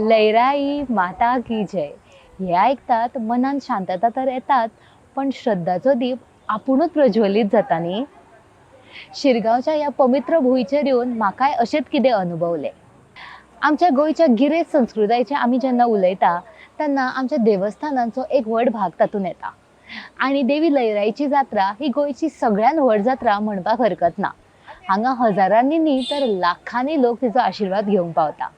लैराई माता की जय हे आयकतात मनान शांतता तर येतात, पण श्रद्धाचो दीप आपुणूच प्रज्वलीत जाता न्ही. शिरगांवच्या ह्या पवित्र भुंयचेर येवन म्हाकाय अशेंच कितें अनुभवलें. आमच्या गोंयच्या गिरेस्त संस्कृतायेचें आमी जेन्ना उलयता तेन्ना आमच्या देवस्थानांचो एक व्हड भाग तातूंत येता आनी देवी लयराईची जात्रा ही गोंयची सगळ्यात व्हड जात्रा म्हणपाक हरकत ना. हांगा हजारांनी न्ही तर लाखांनी लोक तिचो आशिर्वाद घेवंक पावता.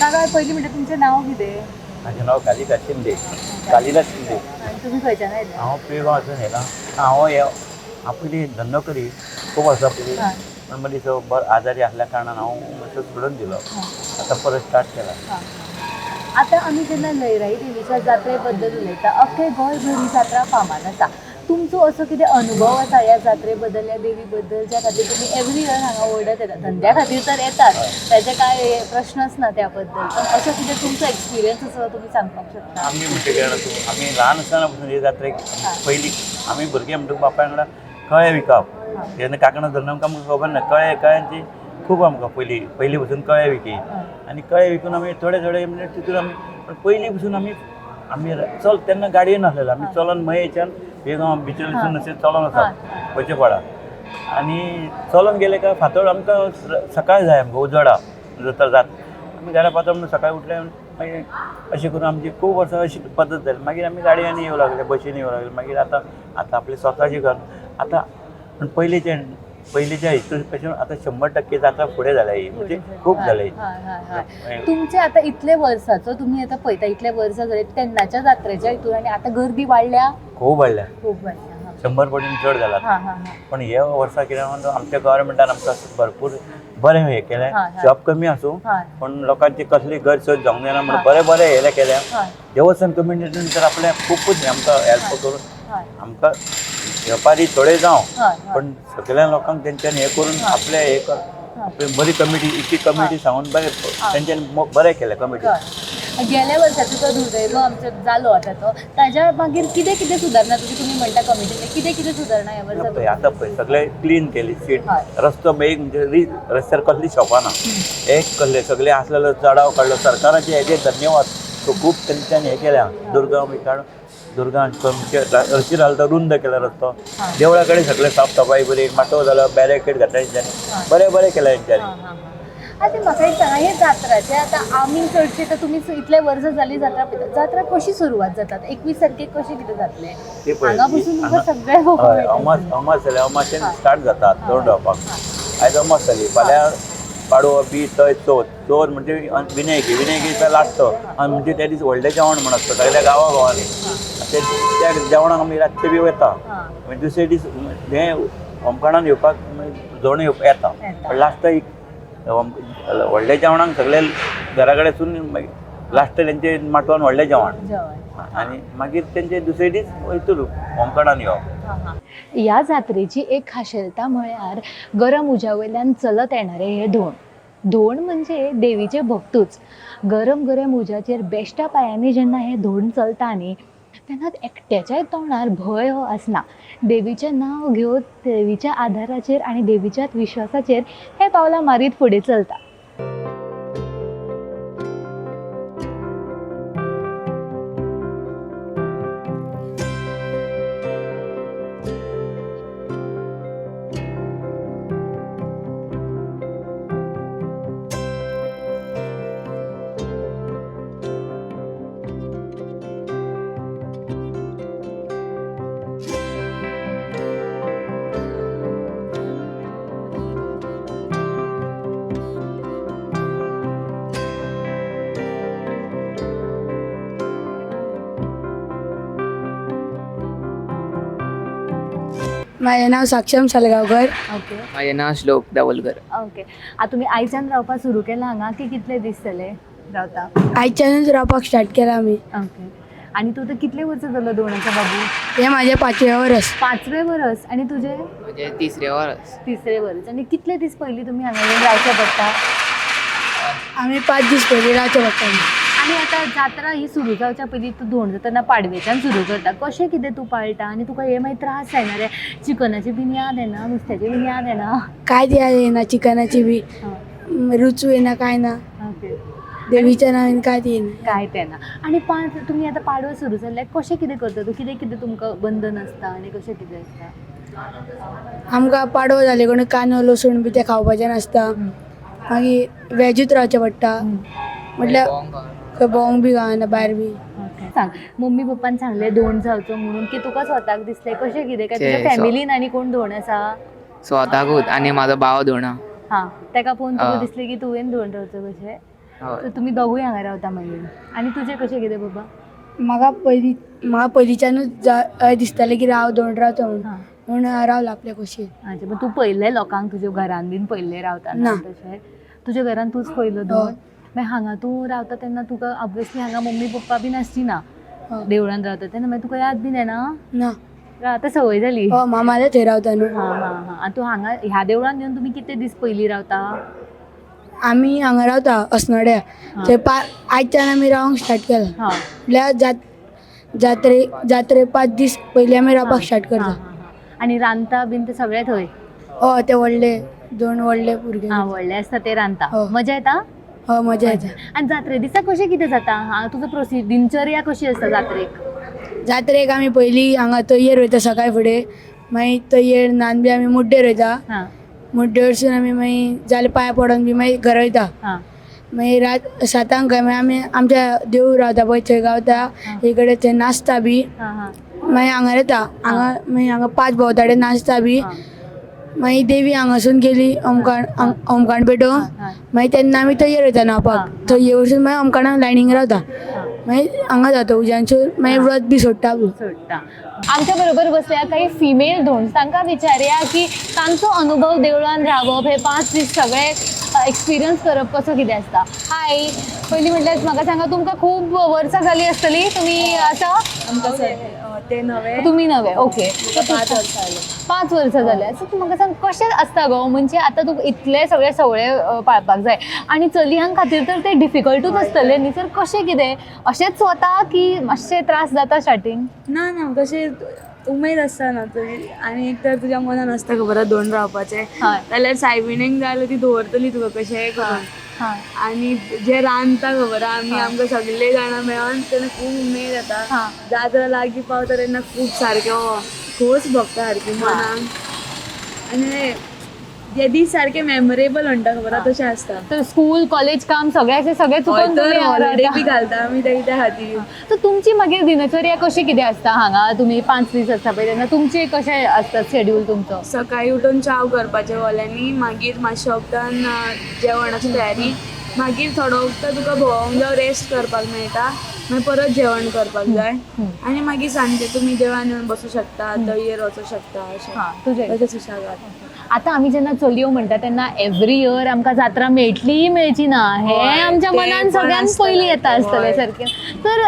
काका, पयलीं म्हणटा तुमचें नांव कितें? म्हाजें नांव कालिदास शिंदे. कालिदास शिंदे. आनी तुमी खंयच्यान आयले? हांव पिळगांव वचून येयला. हांव हे हांव पयलीं धंदो करी खूब वर्सां पयलीं, पूण मदीं सो बरो आजारी आसल्या कारणान हांव मातसो सोडून दिलो. आतां परत स्टार्ट केला. आतां आमी जेन्ना लयराई देवीच्या जात्रे बद्दल उलयता, अख्खे गोंयभर ही जात्रा फामाद आसा. तुमचो असो कितें अनुभव आसा ह्या जात्रे बद्दल, ह्या देवी बद्दल, ज्या खातीर तुमी एवरी इयर हांगा ओडत येता? धंद्या खातीर तर येतात, ताचे कांय प्रश्नच ना त्या बद्दल, पण असो कितें तुमचो एक्सपिरियन्स आसा तुमी सांगपाक शकता? आमी म्हणटा कितें तूं, आमी ल्हान आसतना पसून हे जात्रेक पयलीं आमी भुरगे म्हणटकूच बापाय वांगडा कळे विकप. तेन्ना कांकणां धरून आमकां खबर ना, कळे कळ्यांची खूब आमकां पयलीं पयलीं पसून कळे विकी आनी कळे विकून आमी थोडे थोडे म्हणजे तितून आमी, पण पयलीं पसून आमी आमी चल तेन्ना गाडयो नासलेलो, आमी चलोन मयेच्यान बेगांव बिचोलीसून अशें चलोन वचप वयचें पडा. आनी चलोन गेले काय फांतोड आमकां सकाळ जाय, आमकां उजवाडा जाता जात आमी घरा पातळ म्हणून सकाळी उठले. मागीर अशें करून आमची खूब वर्सां अशी पद्दत जाली. मागीर आमी गाडयांनी येवं लागले, बशींनी येवं लागले. मागीर आतां आतां आपलें स्वताचें घर आतां. पूण पयलींचें पयलींच्या हितून पसून आतां 100% जात्रा फुडें जाल्या ही, म्हणजे खूब जाल्या ही. तुमचे आतां इतले वर्साचो तुमी आतां पळयता, इतले वर्सां जाले तेन्नाच्या जात्रेच्या हितून आनी आतां गर्दी वाडल्या? खूब वाडल्या. खूब वाडल्या. 100 पटीन चड जाला. पण हे वर्सा कितें आमच्या गव्हर्मेंटान आमकां भरपूर बरें हें केलें. शॉप कमी आसूं पण लोकांची कसली गैरसोय जावंक जायना म्हण बरें बरें हें केलें. देवस्थान कमिटीन तर आपलें खुबूच आमकां हेल्प करून आमकां वेपारी थोडे जावं पण सगळ्या लोकांक तेंच्यांनी हें करून आपलें हें आपली बरी कमिटी, इतली कमिटी सांगून बरें तेंच्यांनी बरें केलें कमिटी. गेल्या वर्साचो तो दुर्दैव आमचो जालो आतां तो, ताज्या मागीर कितें कितें सुदारणा तुमी म्हणटा कमिटीन, कितें कितें सुदारणा ह्या वर्सा? आतां पळय सगळें क्लीन केली सीट, रस्तो एक म्हणजे रस्त्यार कसली शॉपां ना, एक कसले सगळे आसलेलो चडाव काडलो. सरकाराचे हेजे धन्यवाद, तो खूब तेंच्यांनी हें केल्या. दुर्गा काडून दुर्गा रशी घालता रुंद केला रस्तो, देवळा कडेन सगळे साफ सफाई बरी, माटोव जालो, बॅरिकेड घातला तेंच्यांनी, बरें बरें केलां तेंच्यांनी. आतां म्हाका एक सांगा, हे जात्राचे आतां आमी चडशे तर तुमी इतले वर्सां जाली जात्रा पळयता, जात्रा कशी सुरवात जातात? 21 तारखेक कशें कितें जातलें? हांगा बसून तुमकां सगळें हय, अमास जाले, अमाशेन स्टार्ट जाता धोंड जावपाक. आयज अमास जाली, फाल्यां पाडवो बी थंय चवथ. चवथ म्हणजे विनायकी, विनायकीचा लास्ट आनी म्हणजे त्या दीस व्हडलें जेवण म्हण आसता सगळ्या गांवा गांवांनी. त्या जेवणाक आमी रातचे बी वता. मागीर दुसरे दीस हें होमखणान येवपाक जोण येता, पण लास्ट एक व्हडल्या जेवणाक सगळे घरा कडेन सून लास्ट तेंचे माटवान व्हडलें जेवण आनी मागीर तेंचे दुसरे दीस वयतलो होमखणान येवप. ह्या जात्रेची एक खाशेलता म्हळ्यार गरम उज्या वयल्यान चलत येणारे हे धोण. धोण म्हणजे देवीचे भक्तूच. गरम गरम उज्याचेर बेश्ट्या पांयांनी जेन्ना हे धोण चलता न्ही तेन्ना एकट्याच्याय तोंडार भंय हो आसना. देवीचें नांव घेवन देवीच्या आदाराचेर आनी देवीच्याच विश्वासाचेर हे पावलां मारीत फुडें चलता. माझे नाव साक्षम सालगांवकर. ओके. माझे नाव श्लोक दावलकर. ओके, आतां तुमी आयच्यान रावपाक सुरू केलां हांगा की कितले दीस जाले रावता? आयच्यानूच रावपाक स्टार्ट केला आमी. ओके, आनी तूं आतां कितले वर्सां जालो धोंडाचो बाबू? हे माझे पांचवे वर्स. पांचवे वरस. आनी तुजें? म्हणजे तिसरे वरस. तिसरे वरस. आनी कितले दीस पयलीं तुमी हांगा येवन रावचें पडटा? आमी 5 दीस पयलीं रावचें पडटा. आनी आतां जात्रा ही सुरू जावच्या पयलीं तूं धोंड जाताना पाडवेच्यान सुरू करता, कशें कितें तूं पाळटा आनी तुका हे मागीर त्रास जायना रे? चिकनाची बीन याद येना, नुस्त्याची बीन याद येना? काय ती याद येना चिकनाची बी, रुचू येना, काय ना. ओके. देवीच्या नावान काय ती येना. काय तें ना. आनी पांच तुमी आतां पाडवो सुरू जाल्ले, कशें कितें करता तूं? कितें कितें तुमकां बंधन आसता आनी कशें कितें आसता? आमकां पाडवो जाले कोणी कांदो लसूण बी तें खावपाचें नासता. मागीर वेजूच रावचें पडटा, म्हटल्यार खंय भोंवंक बी गावना भायर बी. सांग, मम्मी पप्पान सांगलें धोंड जावचो म्हणून की तुका स्वताक दिसलें कशें कितें? काय तुज्या ते फॅमिलीन आनी कोण धोंड आसा? स्वताकूच आनी म्हाजो भाव धोणा. हां, तेका पळोवन तुका हा. दिसलें की तुवें धोंड रावचो कशें? हय. तर तुमी दोगूय हांगा रावता मागीर. आनी तुजें कशें कितें बाबा? म्हाका पयलींच्यानूच अशें दिसतालें की हांव धोंड रावचो म्हणून. हां. म्हणून हांव रावलो आपल्या खोशयेन. अच्छा, पण तूं पयलें लोकांक तुज्या घरान बीन पयलें रावता ना. तशें? तुज्या घरान तूंच पयलो धोंड? मागीर हांगा तूं रावता तेन्ना तुका ऑब्वियसली हांगा मम्मी पप्पा बीन आसची ना. हय. देवळान रावता तेन्ना मागीर तुका याद बीन येना? ना. आतां संवय जाली. हय, मामाले थंय रावता न्हू. हां हां हां. आनी तूं हांगा ह्या देवळान येवन तुमी कितले दीस पयलीं रावता? आमी हांगा रावता अस्नोड्या. थंय आयच्यान आमी रावंक स्टार्ट केलां. हां. म्हटल्यार जात्रे जात्रे 5 दीस पयलीं आमी रावपाक स्टार्ट हां, करता. हां, हां. आनी रांदता बीन ते सगळे थंय? हय, ते व्हडले दोन व्हडले भुरगे. हां, व्हडले आसता ते रांदता. हय. मजा येता? हय, मजा येता. आनी जात्रे दिसा कशें कितें जाता? हां, तुजो प्रोसिजर दिनचर्या कशी आसता जात्रेक? जात्रेक आमी पयलीं हांगा तयेर वयता सकाळ फुडें, मागीर तयेर न्हान बी आमी मुड्डेर वयता. हां. मुड्डेरसून आमी मागीर जालें पांय पडोन बी मागीर घरा वयता. हां. मागीर रात 7 काय मागीर आमी आमच्या देवूळ रावता पळय थंय गावता, एक कडेन थंय नाचता बी. हां हां. मागीर हांगा येता, हांगा मागीर हांगा 5 भोंवताडे नाचता बी. हां. मागीर देवी हांगासून गेली ओमकाण, ओमकाण पेटोवंक. हां. मागीर तेन्ना आमी तयेर वयता न्हांवपाक. हां. थंय वचून मागीर ओमकाणाक लायनीक रावता. हां. मागीर हांगा जाता उज्यानसून मागीर व्रत बी सोडटा. सोडटा. आमच्या बरोबर बसल्या काही फिमेल धोंड, तांकां विचारया की तांचो अनुभव देवळान रावप हे 5 दीस सगळे एक्सपिरियन्स करप कसो कितें आसता. हाय, पयलीं म्हटल्यार म्हाका सांगा, तुमकां खूब वर्सां जालीं आसतलीं तुमी आसा? ते नवे. तुमी नवे? ओके. 5 वर्सां जालीं. 5 वर्सां जालीं. सो तूं म्हाका सांग कशें आसता गो, म्हणजे आतां तुका इतले सगळे सवळे पाळपाक जाय आनी चलयां खातीर तर ते डिफिकल्टूच आसतलें न्ही, तर कशें कितें अशेंच वता की मातशे त्रास जाता स्टार्टींग? ना ना, कशें उमेद आसता ना तुजी आनी एक तर तुज्या मनान आसता खबर आहा दोन रावपाचें हय. जाल्यार सायबिणीक जाय जाल्यार ती दवरतली तुका कशेंय करून. हां. आनी जे रांदता खबर आहा आमी, आमकां सगळे जाणां मेळोन तेन्ना खूब उमेद येता. हां. जात्रा लागीं पावता तेन्ना खूब सारकें खोस भोगता सारकी मनाक आनी ते दीस सारके मेमोरेबल म्हणटा खबर आहा तशें आसता. तर स्कूल कॉलेज काम सगळ्याचे सगळे चुकोन तर तुमी हांगा हॉलिडे रावता. बी घालता आमी त्या कित्या खातीर. तर तुमची मागीर दिनचर्या कशी कितें आसता हांगा? तुमी 5 दीस आसता पळय तेन्ना तुमचें कशें आसता शेड्यूल तुमचो? सकाळी उठून च्याव करपाचें ओल्यांनी, मागीर मातशें उपरांत जेवणाची तयारी, मागीर थोडो वगत तुका भोंवंक जावं रेस्ट करपाक मेळटा, मागीर परत जेवण करपाक जाय आनी मागीर सांजचे तुमी देवळान येवन बसूं शकता, तळयेर वचूं शकता अशें. हां, तुजें अशें सुशेगाद. आतां आमी जेन्ना चलयो म्हणटा तेन्ना एवरी इयर आमकां जात्रा मेळटली मेळची ना हें हय, आमच्या तें मनान पण सगळ्यांत आसता. पयलीं येता आसतलें हय. सारकें. तर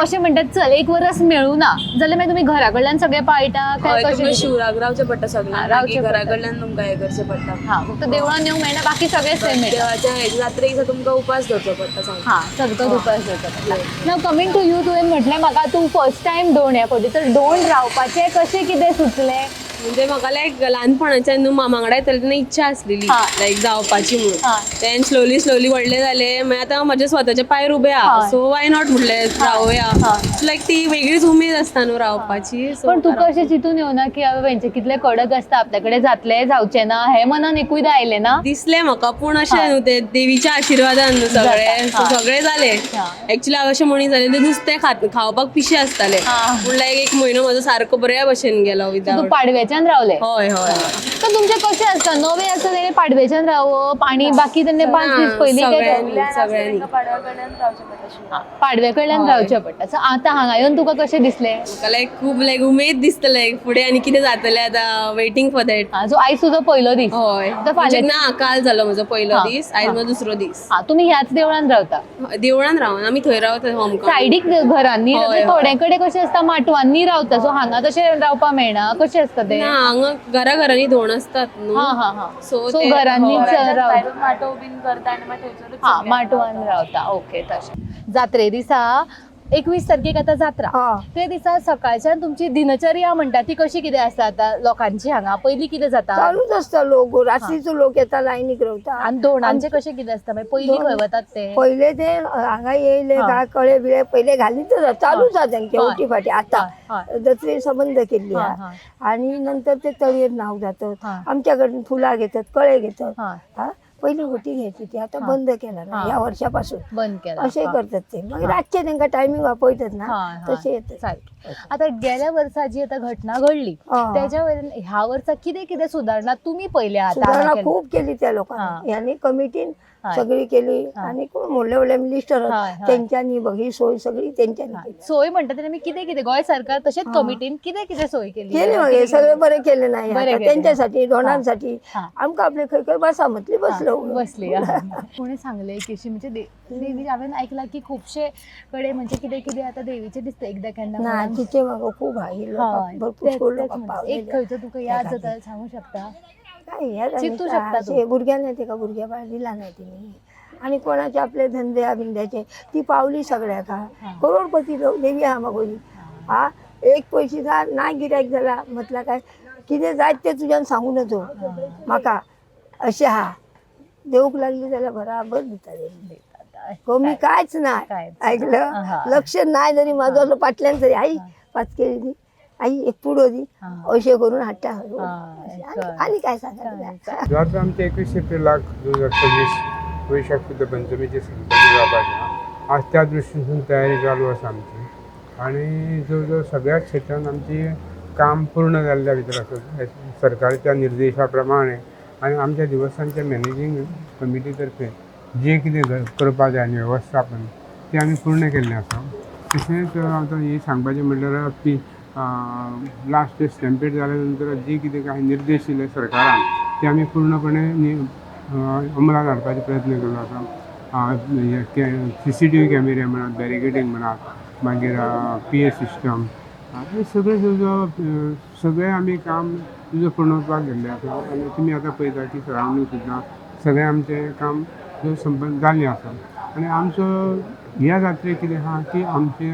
अशें म्हणटात चल एक वरस मेळूं ना जाल्यार मागीर तुमी घरा कडल्यान सगळें पाळटा काय हय, कशें तुमकां कितें? शिवराक रावचें पडटा सगळ्यांक, हां, रावचें मागीर घरा पडटा. कडल्यान तुमकां हें करचें पडटा. हां, फक्त देवळान येवंक मेळना, बाकी सगळें सेम मेळटा. देवाच्या हेच्या जात्रेक दिसा तुमकां उपास धरचो पडटा सामको. हां, सारकोच उपास धरचो पडटा. नाव कमींग टू you, तुवें म्हटलें म्हाका तूं फर्स्ट टायम धोंड ह्या फावटी, तर धोंड रावपाचें कशें कितें सुचलें? म्हणजे म्हाका लायक ल्हानपणाच्यान न्हू मामा वांगडा येतालें तेन्ना इच्छा आसलेली हा. लायक जावपाची म्हणून. हा. Then slowly slowly व्हडलें जालें, मागीर आतां म्हज्या स्वताच्या पांयार उबें आहा, हय. सो why not म्हटलें रावया. हा. लायक ती वेगळीच उमेद आसता न्हू रावपाची. So पण तुका अशें चिंतून येवना की हांवें हेंचें कितलें कडक आसता, आपल्या कडेन जातलें जावचें ना हें मनान एकूयदां आयलें ना? दिसलें म्हाका, पूण अशें हा. न्हू तें देवीच्या आशिर्वादान न्हू सगळें. जाता. सो सगळें जालें. हा. एक्चुअली हांव अशें म्हणीत जालें तें नुस्तें खावपाक पिशें आसतालें, हा. पूण लायक एक म्हयनो म्हजो सारको बऱ्या भशेन गेलो तूं विदावट. पाडव्याच्या पाडव्याच्यान रावले. हय हय. तर तुमचे कशें आसता, नवे आसता तेणे पाडव्याच्यान रावप आणि बाकी तेणे 5 दीस पयलीं काय? सगळ्यांनी सगळ्यांनी. पाडव्या कडल्यान रावचें पडटा शिवाय. पाडव्या कडल्यान हय. रावचें पडटा. सो आतां हांगा येवन तुका कशें दिसलें? म्हाका लायक खूब लायक उमेद दिसता, लायक फुडें आनी कितें जातलें आतां, वेटींग फॉर that. हा, सो आयज तुजो पयलो दीस? हय. आतां म्हणजे फाल्यां ना, काल जालो म्हजो पयलो दीस, आयज म्हजो दुसरो दीस. हा, तुमी ह्याच देवळान रावता? देवळान रावन आमी थंय रावता होमकमिंग. सायडीक घरांनी हय, रावता. हय. थोड्या कडेन कशें आसता माटवांनी रावता, सो हांगा तशें रावपा मेळना, कशें आसता तें? ना, हांगा घरा घरांनी धोण असतात न्हू. हा हा हा सो सो ते- घरांनीच हय. रावता. भायरूच माटोव बीन करता आनी मागीर थंयसरूच हा, सगळें माटवान रावता. ओके, तशें जात्रे दिसा 21 तारखेक आतां जात्रा, ते दिसा सकाळच्यान तुमची दिनचर्या म्हणटा ती कशी कितें आसता आतां लोकांची हांगा? पयलीं कितें जाता? चालूच आसता. लोक रात्रीचो लोक येता, लायनीक रावता. आनी धोणांचे कशें कितें आसता मागीर? पयलीं खंय वतात ते? पयले ते हांगा येयले काय कळे बिळे पयले घालीतच आसा, चालूच आसा तेंचे उटी फाटी. आतां जत्रे संबंद केल्ली आहा आणि नंतर ते तळयेर न्हांवक जातात, आमच्याकडून फुलां घेतात, कळे घेतात. हा, पयली होटी घ्यायची ती आता बंद केला ना ह्या वर्षापासून. बंद केला. अशें करतात ते. मागीर रातचे तांकां टायमींग आपयतात ना, तशें येतात. सारकें. आतां गेल्या वर्सा जी आतां घटना घडली तेच्या वयल्यान ह्या वर्सा कितें कितें सुदारणा तुमी पळयल्या आतां? सुधारणा हांगा केल्ल्या? खूब केली त्या लोकांनी, ह्यांनी कमिटीन सगळी केली आणि कोण व्हडले व्हडले मिनिस्टर तेंच्यांनी बघ ही सोय सगळी तेंच्यांनी केली. सोय म्हणटा तेन्ना आमी कितें कितें गोंय सरकार तशेंच कमिटीन कितें कितें सोय केली? केली मगे सगळें बरें केलें ना हे बरें आतां केलें. तेंच्यासाठी, डोनांसाठी. आमकां आपले खंय खंय बसा म्हटली, बसलो. बसली. कोणी सांगले की अशी म्हणजे देवी हांवें ऐकलां की खुबशे कडेन म्हणजे कितें कितें आतां देवीचें दिसता एकदां केन्ना ना, कोणाक- तिचे म्हाका खूब हाय हय, लोकांक भरपूर तेच- लोकांक तेच म्हणटा. पावलेले. एक खंयचो तुका याद जाता जाल्यार सांगू शकता? काय ह्या चिंतू शकता तूं. अशें भुरग्यां नाही तेका भुरग्या बाळ दिला नाही तिने आणि कोणाचे आपले धंद्या बिंद्याचे ती पावली सगळ्याक. हा, करोडपती लोक देवी आहा मागोली. हा, एक पयशे जा ना गिरायक जाला म्हटलं काय कितें जायत तें तुज्यान सांगू नजो म्हाका, अशें हा. देवूक लागली जाल्यार बराबर दिता देवी, कमी कांयच ना. कांयच. ऐकलं, लक्ष नाही जरी माझं असं फाटल्यान तरी आई पाच केळी दी, आई एक पुडो दी, अशें करून हाडटा. आनी काय सांगा तुका? जात्रा आमची 21 एप्रिलाक 2026 वैशाख शुद्ध पंचमीची संपन्न जावपाची आहा. आज त्या दृश्टीनसून तयारी चालू आसा आमची आणि जवळ जवळ सगळ्याच क्षेत्रान आमची काम पूर्ण जाल्ल्या भितर आसा सरकारच्या निर्देशा प्रमाणे आनी आमच्या देवस्थानच्या मॅनेजींग कमिटी तर्फे जे कितें करपाक जाय आनी वेवस्थापन तें आमी पूर्ण केल्लें आसा. तशेंच आतां हें सांगपाचें म्हणल्यार की लास्ट स्टॅम्पेड जाल्या नंतर जे कितें कांय निर्देश दिले सरकारान ते आमी पूर्णपणे अंमलात हाडपाचो प्रयत्न केल्लो आसा. CCTV कॅमेरे म्हणात, बॅरिकेडींग म्हणात, मागीर पीए सिस्टम, हे सगळें जवळ जवळ सगळें आमी काम तुजो पूर्ण वचपाक गेल्लें आसा. आनी तुमी आतां पळयता की सरावंडींग सुद्दां सगळें आमचें काम संपन्न जाल्लें आसा. आनी आमचो ह्या जात्रेक कितें आहा की आमचे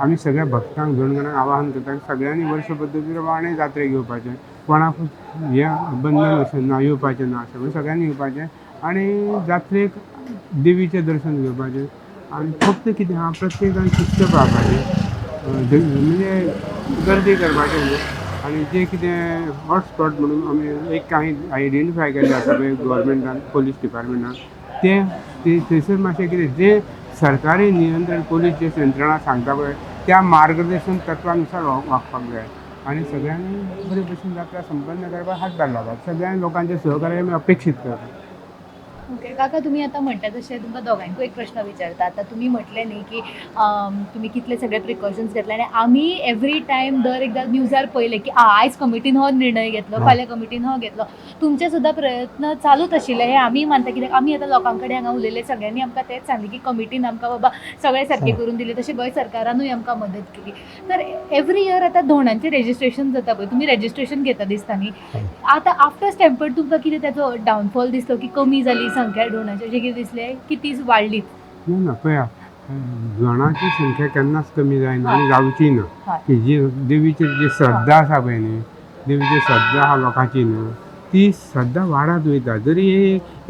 आमी सगळ्या भक्तांक धोणगणांक आवाहन करता की सगळ्यांनी वर्ष पद्दती प्रमाणे जात्रेक येवपाचें, कोणाकूच हें बंधन अशें ना येवपाचें ना अशें म्हणून सगळ्यांनी येवपाचें आनी जात्रेक देवीचें दर्शन घेवपाचें. आनी फक्त कितें आहा, प्रत्येकान शिस्त पाळपाचें, म्हणजे गर्दी करपाचें न्हू. आनी जे कितें हॉटस्पॉट म्हणून आमी एक कांय आयडेंटिफाय केल्ले आसा पळय गव्हर्मेंटान, पोलीस डिपार्टमेंटान, ते थंयसर मातशें कितें जें सरकारी नियंत्रण पोलीस जे यंत्रणा सांगता पळय त्या मार्गदर्शन तत्वानुसार वागपाक जाय आनी सगळ्यांनी बरे भशेन जात्रा संपन्न करपाक हातभार लावपाक सगळ्या लोकांचें सहकार्य आमी अपेक्षीत करता. ओके काका, तुमी आतां म्हणटा तशें तुमकां दोगांयकूय एक प्रश्न विचारता. आतां तुमी म्हटलें न्ही की तुमी कितले सगळे प्रिकॉशन्स घेतले आनी आमी एवरी टायम दर एकदां न्यूजार पळयलें की आयज कमिटीन हो निर्णय घेतलो, फाल्यां कमिटीन हो घेतलो. तुमचे सुद्दां प्रयत्न चालूच आशिल्ले हे आमी मानता, कित्याक आमी आतां लोकां कडेन हांगा उलयले, सगळ्यांनी आमकां तेंच सांगलें की कमिटीन आमकां बाबा सगळें सारकें करून दिलें, तशें गोंय सरकारानूय आमकां मदत केली. तर एवरी इयर आतां धोंडांचें रेजिस्ट्रेशन जाता पळय, तुमी रेजिस्ट्रेशन घेता दिसता न्ही, आतां आफ्टर स्टॅम्पेड तुमकां कितें ताचो डावनफॉल दिसलो की कमी जाली संख्या डोणाची अशें कितें दिसलें की तीच वाडली? ना ना, पळया धोणाची संख्या केन्नाच कमी जायना आनी जावची ना. की जी देवीचेर जी श्रद्धा आसा पळय न्ही, देवीची श्रद्धा आहा लोकांची न्हू, ती श्रद्धा वाडत वयता. जरी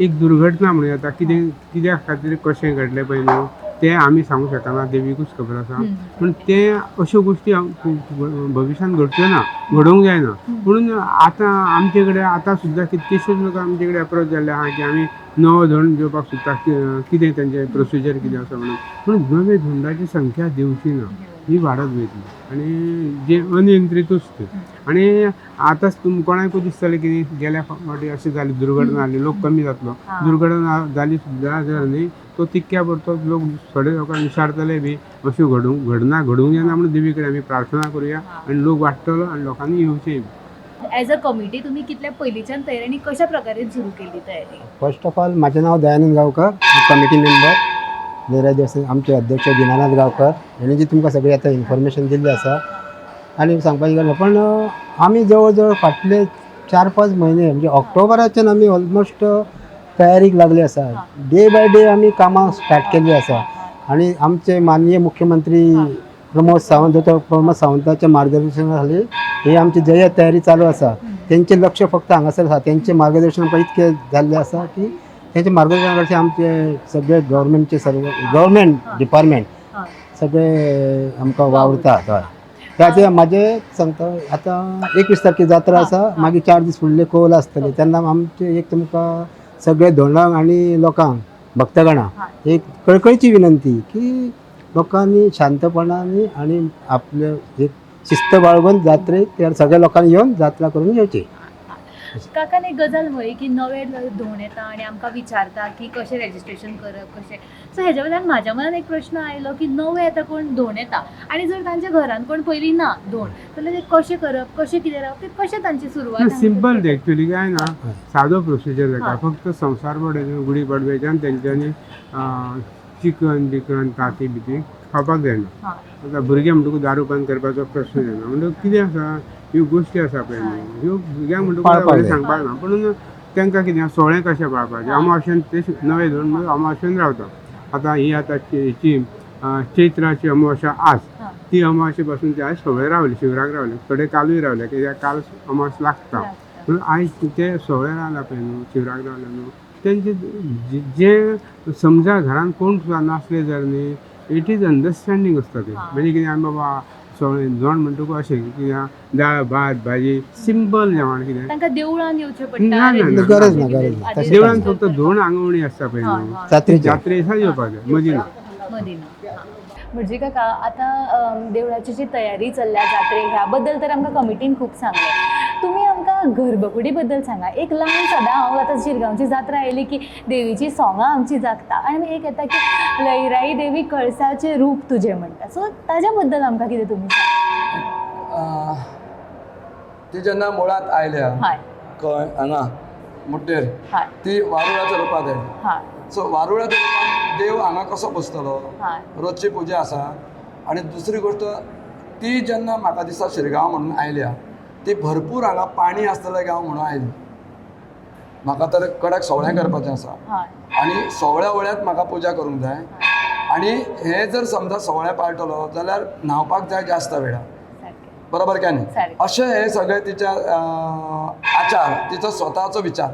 एक दुर्घटना म्हणूं येता, कितें कित्या खातीर कशें घडलें पळय न्हू तें आमी सांगूंक शकना, देवीकूच खबर आसा. पूण तें अश्यो गोश्टी भविश्यांत घडच्यो ना, घडोवंक जायना. म्हणून आतां आमचे कडेन आतां सुद्दां कितकेशेच लोक आमचे कडेन एप्रोच जाल्ले आहा की आमी नवो धोंड घेवपाक सोदता, कितें तेंचें प्रोसिजर कितें आसा म्हणून. पूण नवे धोंडाची संख्या देंवची ना. ही वाडत वयतली आनी जे अनियंत्रीतूच ते. आनी आतांच तुम कोणाकूय दिसतलें की गेल्या फावटी अशें जालें, दुर्घटना जाली, लोक कमी जातलो, दुर्घटना जाली सुद्दां जर न्ही तो तितक्या पुरतो लोक थोडे लोकांक विचारतले बी अश्यो घडूंक घडना घडूंक येना म्हणून देवी कडेन आमी प्रार्थना करुया आनी लोक वाडटलो आनी लोकांनी येवचें. एज अ कमिटी तुम्ही कितल्या पयलींच्यान तयारी आनी कशा प्रकारे सुरू केली तयारी? फर्स्ट ऑफ ऑल, म्हजें नांव दयानंद गांवकर, कमिटी मेंबर नेराय देवस्थान. आमचे अध्यक्ष दिनानाथ गांवकर हेणी जी तुमकां सगळी आतां इन्फॉर्मेशन दिल्ली आसा आनी सांगपाची गरज ना, पण आमी जवळ जवळ फाटले 4-5 म्हयने म्हणजे ऑक्टोबराच्यान आमी ऑलमोस्ट तयारीक लागले आसा. डे बाय डे आमी कामां स्टार्ट केल्ली आसा आनी आमचे माननीय मुख्यमंत्री प्रमोद सावंत, दोतोर प्रमोद सावंताच्या मार्गदर्शना खाली ही आमची जय्यत तयारी चालू आसा. तेंचें लक्ष फक्त हांगासर आसा. तेंचें मार्गदर्शन आमकां इतकें जाल्लें आसा की तेंच्या मार्गदर्शना खातीर आमचे सगळे गव्हर्मेंटचे सर्व गव्हर्मेंट डिपार्टमेंट सगळे आमकां वावुरतात. हय, त्या खातीर म्हाजें सांगता, आतां 21 तारखे जात्रा आसा, मागीर 4 दीस फुडले कौल आसतले. तेन्ना आमचे एक तुमकां सगळे धोंडांक आनी लोकांक भक्तगणांक एक कळकळीची विनंती की लोकांनी शांतपणाने आणि आपले एक शिस्त बाळगून जात्रेक सगळ्या लोकांनी येवन जात्रा करून येवची. काकान एक गजाल म्हळी की नवे धोंड येता आनी आमकां विचारता की कशें रेजिस्ट्रेशन करप, कशें. सो हेज्या वयल्यान म्हाज्या मनान एक प्रश्न आयलो की नवे आतां कोण धोंड येता आनी जर तांच्या घरान कोण पयलीं ना धोंड जाल्यार ते कशें करप, कशें कितें रावप, ते कशें तांची सुरवात? सिंपल ते एक्चुअली काय ना, सादो प्रोसिजर जाता. फक्त संवसार पडे गुडी पाडव्याच्यान तेंच्यांनी चिकन बिकन ताती बिती खावपाक जायना. आतां भुरगे म्हणटकूच दारू बंद करपाचो प्रश्न येना. म्हणटकूच कितें आसा, ह्यो गोश्टी आसा पळय न्हू, ह्यो भुरग्यांक म्हणटकूच सांगपाक ना, पूण तांकां कितें सोळे कशें पाळपाचें, अमावशेन ते नवे धरून म्हणून अमावशेन रावता. आतां ही आतां हेची चैत्राची अमावस्या आज, ती अमावशे पासून ते आयज सवळे रावले, शिवराक रावले, थोडे कालूय रावले कित्याक काल अमावस लागता म्हणून आयज ते सवळे रावला पळय न्हू, शिवराक रावले न्हू, तेंचे जे समजा घरान कोण सुद्दां नासले जर न्ही, it is understanding आसता तें. म्हणजे कितें आमी बाबा सवळे जेवण म्हणटकूच अशें कितें दाळ भात भाजी सिंपल जेवण कितें. तांकां देवळान येवचें पडटा? ना ना, गरज ना, गरज ना. देवळान फक्त धोंड आंगवणी आसता पळय न्हू, जात्रे दिसा येवपाचें, मदीं ना. मदीं ना. म्हणजे काका आतां देवळाची जी तयारी चल्ल्या जात्रे ह्या बद्दल तर आमकां कमिटीन खूब सांगलें, तुमी आमकां गर्भकुडी बद्दल सांगा. एक ल्हान सदां हांव आतां शिरगांवची जात्रा आयली की देवीची सोंगां आमची जागता आनी एक येता की लयराई देवी कळसाचें रूप तुजें म्हणटा, सो ताज्या बद्दल आमकां कितें तुमी सांगा. ती जेन्ना मुळांत आयल्या खंय हांगा मुड्डेर, ती वारुळाच्या रुपांत आयली. सो वारुळाच्या रुपान देव हांगा कसो बसतलो, रोजची पुजा आसा. आनी दुसरी गोश्ट, ती जेन्ना म्हाका दिसता शिरगांव म्हणून आयल्या, ती भरपूर हांगा पाणी आसतलें गांव म्हणून आयली. म्हाका तर कडक सोवळें करपाचें आसा आनी सोवळ्या वळ्यांत म्हाका पुजा करूंक जाय आनी हे जर समजा सोवळें पाळटलो जाल्यार न्हांवपाक जाय जास्त वेळा, बरोबर काय न्ही? अशें हे सगळे तिच्या आचार, तिचो स्वताचो विचार,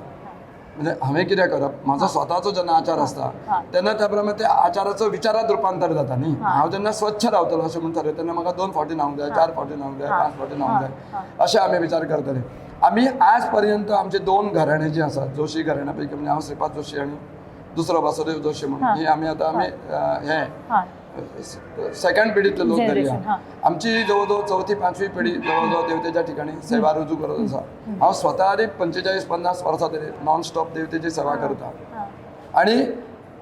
म्हणजे हांवें कितें करप, म्हाजो स्वताचो जेन्ना आचार आसता तेन्ना त्या प्रमाणे त्या आचाराचो विचारात रुपांतर जाता न्ही. हांव जेन्ना स्वच्छ रावतलो अशें म्हूण थारयता तेन्ना म्हाका 2 फावटी न्हावंक जाय, 4 फावटी न्हावंक जाय, 5 फावटी न्हावंक जाय, अशें आमी विचार करतले. आमी आज पर्यंत आमचे 2 घराणे जी आसात, जोशी घराण्या पैकी म्हणजे हांव श्रीपाद जोशी आनी दुसरो वासुदेव जोशी म्हणून, ही आमी आतां आमी हे सेकंड पिढीतले लोक धरया. आमची जवळ जवळ 4थी 5वी पिढी जवळ जवळ देवतेच्या ठिकाणी सेवा रुजू करत आसा. हांव स्वता तरी 45-50 वर्सां तरी नॉन स्टॉप देवतेची सेवा करता आनी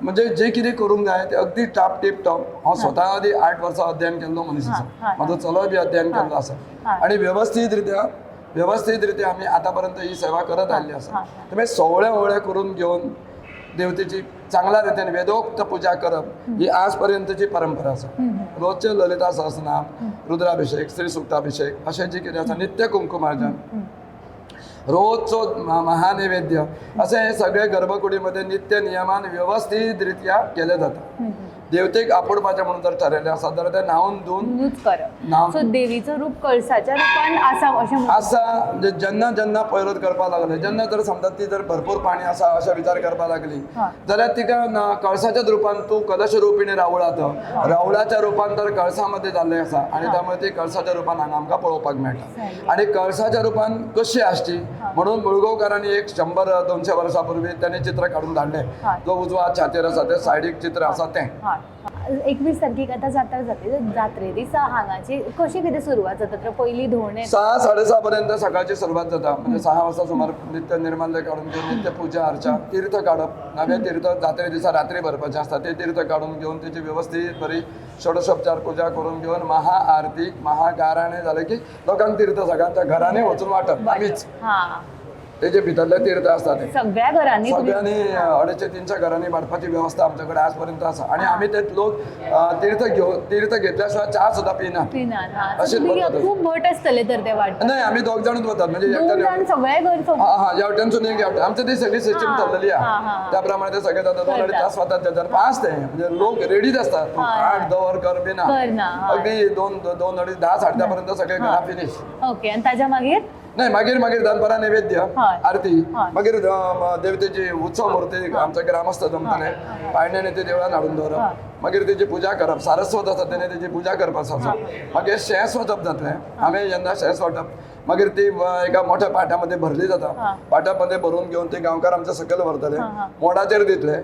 म्हणजे जे कितें करूंक जाय ते अगदी टाप टीप टॉप. हांव स्वता आदी 8 वर्सां अध्ययन केल्लो मनीस आसा, म्हाजो चलोय बी अध्ययन केल्लो आसा आनी व्यवस्थीत रित्या आमी आतां पर्यंत ही सेवा करत आयिल्ली आसा. तुमी सोवळे वोवळे करून घेवन देवतेची चांगल्या रितीन वेदोक्त पुजा करप ही आज पर्यंतची परंपरा आसा. रोजचे ललिता सहस्रनाम, रुद्राभिषेक, श्री सुक्ताभिषेक अशें जे कितें आसा, नित्य कुंकुमार्जन, रोजचो महानैवेद्य, अशें हे सगळे गर्भकुडीमध्ये नित्य नियमान व्यवस्थित रित्या केले जाता. देवतेक आपोडपाचें म्हणून जर ठरयलें आसा जाल्यार तें न्हावन धुवन करप. सो देवीचो रूप कळसाच्या रुपान आसा अशें आसा. म्हणजे जेन्ना जेन्ना पैरोध करपाक लागले, जेन्ना जर समजा ती जर भरपूर पाणी आसा अशें विचार करपाक लागली जाल्यार तिका कळसाच्याच रुपान तूं कलश रुपिणी रावळात, रावळाच्या रुपान तर कळसामध्ये जाल्लें आसा आनी त्यामुळे ती कळसाच्या रुपान हांगा आमकां पळोवपाक मेळटा. आनी कळसाच्या रुपान कशी आसची म्हणून मुळगांवकारांनी एक 100-200 वर्सां पूर्वी त्यांनी चित्र काडून धाडलें. जो उजवा छातयेर आसा ते सायडीक चित्र आसा तें. 21 तारखेक आतां जात्रा जातली, जात्रे दिसा हांगाची कशी कितें सुरवात जाता? तर पयली धोण येता. 6-6:30 पर्यंत सकाळची सुरवात जाता. म्हणजे 6 वाजता सुमार नित्य निर्माल्य काडून घेवन नित्य पूजा अर्चा, तीर्थ काडप, नवे तीर्थ जात्रे दिसा रात्री भरपाचे आसता ते तीर्थ काडून घेवन तेची व्यवस्थीत बरी षोडशोपचार पूजा करून घेवन महाआरती महागाराणे जालें की लोकांक तीर्थ सगळ्यांच्या घरांनी वचून वांटप आमीच. तेजे भितरले तीर्थ आसता ते सगळ्या घरांनी तुम्ही- सगळ्यांनी 250-300 घरांनी वाटपाची वेवस्था आमच्याकडे आजपर्यंत आसा. आणि आम्ही ते लोक तीर्थ घेवन तीर्थ घेतल्या शिवाय च्या सुद्दां पिनात. पिनात. अशें तुमी बरोबर. खूब भट आसतले तर ते वाटपाक. नाही, आम्ही दोग जाणूच वतात. म्हणजे दोन जाण एकट्याने सगळे घर सोडून. हा हा, ह्या वटेनसून एक ह्या वटेन आमची ती सगळी सिस्टीम ठरलेली हा, आहा. हा. त्या प्रमाणे ते सगळे जातात. 2-2.5 करतात. तास वतात त्याच्यार पास ते म्हणजे लोक रेडीच असतात. आठ दवर कर बी ना, कर ना, हा. अगदी 2, 2-2.5, 10-10:30 पर्यंत सगळे घरा फिनिश. ओके, आणि ताच्या मागीर? नाही, मागीर मागीर दनपरां नैवेद्य, आरती, मागीर देवतेची उत्सव मूर्ती आमच्या ग्रामस्थ जमतले पाळण्याने ते देवळान हाडून दवरप, मागीर तेची पुजा करप, सारस्वत आसा तेणे तेची पुजा करपाचो आसा, मागीर शेंस वचप जातलें. आमी जेन्ना शेंस वांटप मागीर ती एका मोठ्या पाट्यामध्ये भरली जाता. पाट्यामध्ये भरून घेवन ती गांवकार आमच्या सकयल व्हरतले, मोडाचेर दितले.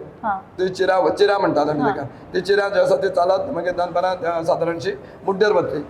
ती चिरा, चिरा म्हणटात आमी ताका, ती चिरा जी आसा ती चालत मागीर दनपरां सादारणशी मुड्डेर वतली.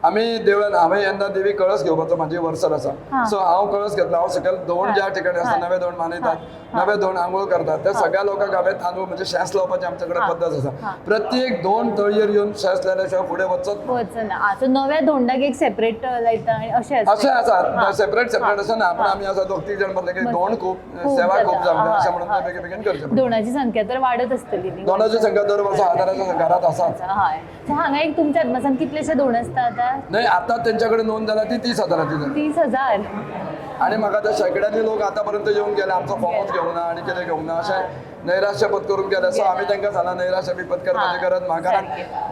आमी देवळान हांवें येन्ना देवी कळस घेवपाचो म्हाजी वर्सर आसा. सो हांव कळस घेतलो, हांव सकयल धोंड ज्या ठिकाणी आसा नवे धोंड मानयतात, नवे धोंड आंघोळ करतात, त्या सगळ्या लोकांक हांवें तांदूळ म्हणजे शेंस लावपाची आमचे कडेन पद्दत आसा. प्रत्येक दोन तळयेर येवन शेंस लायल्या शिवाय फुडें वचत वचना. सो नव्या धोंडाक एक सेपरेट लायता आणि अशें आसता. अशें आसा, सेपरेट सेपरेट अशें ना, पण आमी आसा 2-3 जाण म्हणलें की धोंड खूब सेवा खूब जावंक जाय अशें म्हणून ते बेगीन बेगीन करचें पडटा. धोंडाची संख्या तर वाडत आसतली न्ही. धोंडाची संख्या दर वर्सा हजाराच्या घरात आसाच. हय. सो हांगा एक तुमच्या अदमासान कितलेशे धोंड आसता आतां? नाही, आता त्यांच्याकडे नोंद झाला ती 30,000ची झाली. 30,000. आणि म्हाका त्या शेंकड्यांनी लोक आतापर्यंत येऊन गेले, आमचो फॉर्मूच घेवंक ना आणि कितें घेवंक ना अशें नैराश्य पत्करून गेले. सो आमी तांकां सांगलां नैराश्य बी पत्करपाची गरज ना, कारण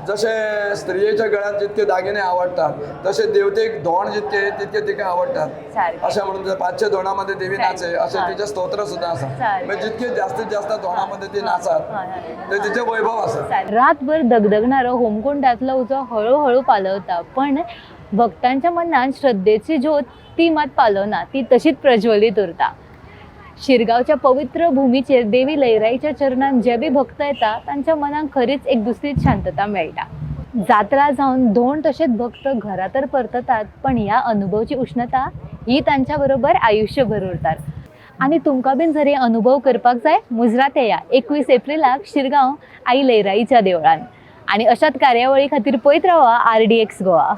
जशे स्त्रियेच्या गळ्यात जितके दागिने आवडटात तशे देवतेक धोंड जितके तितके तिका आवडटात. अशें म्हणून 500 धोंडामध्ये देवी नाचे अशें तिचें स्तोत्र सुद्दां आसा. म्हणजे जितके जास्तीत जास्त धोंडामध्ये ती नाचात ते तिचें वैभव आसा. रातभर दगदगणारो होमकुंडातलो उजो हळूहळू पालवता, पण भक्तांच्या मनात श्रद्धेची ज्योत ती मात पालवना, ती तशीच प्रज्वलित उरता. शिरगांवच्या पवित्र भूमीचेर देवी लयराईच्या चरणान जे बी भक्त येता तांच्या मनाक खरीच एक दुसरीच शांतता मेळटा. जात्रा जावन धोंड तशेंच भक्त घरा तर परततात, पण ह्या अनुभवची उष्णता ही तांच्या बरोबर आयुष्यभर उरतात. आनी तुमकां बीन जर हे अनुभव करपाक जाय, मुजरात येया 21 एप्रिलाक शिरगांव आई लयराईच्या देवळान. आनी अशाच कार्यावळी खातीर पळयत रावा RDX Goa.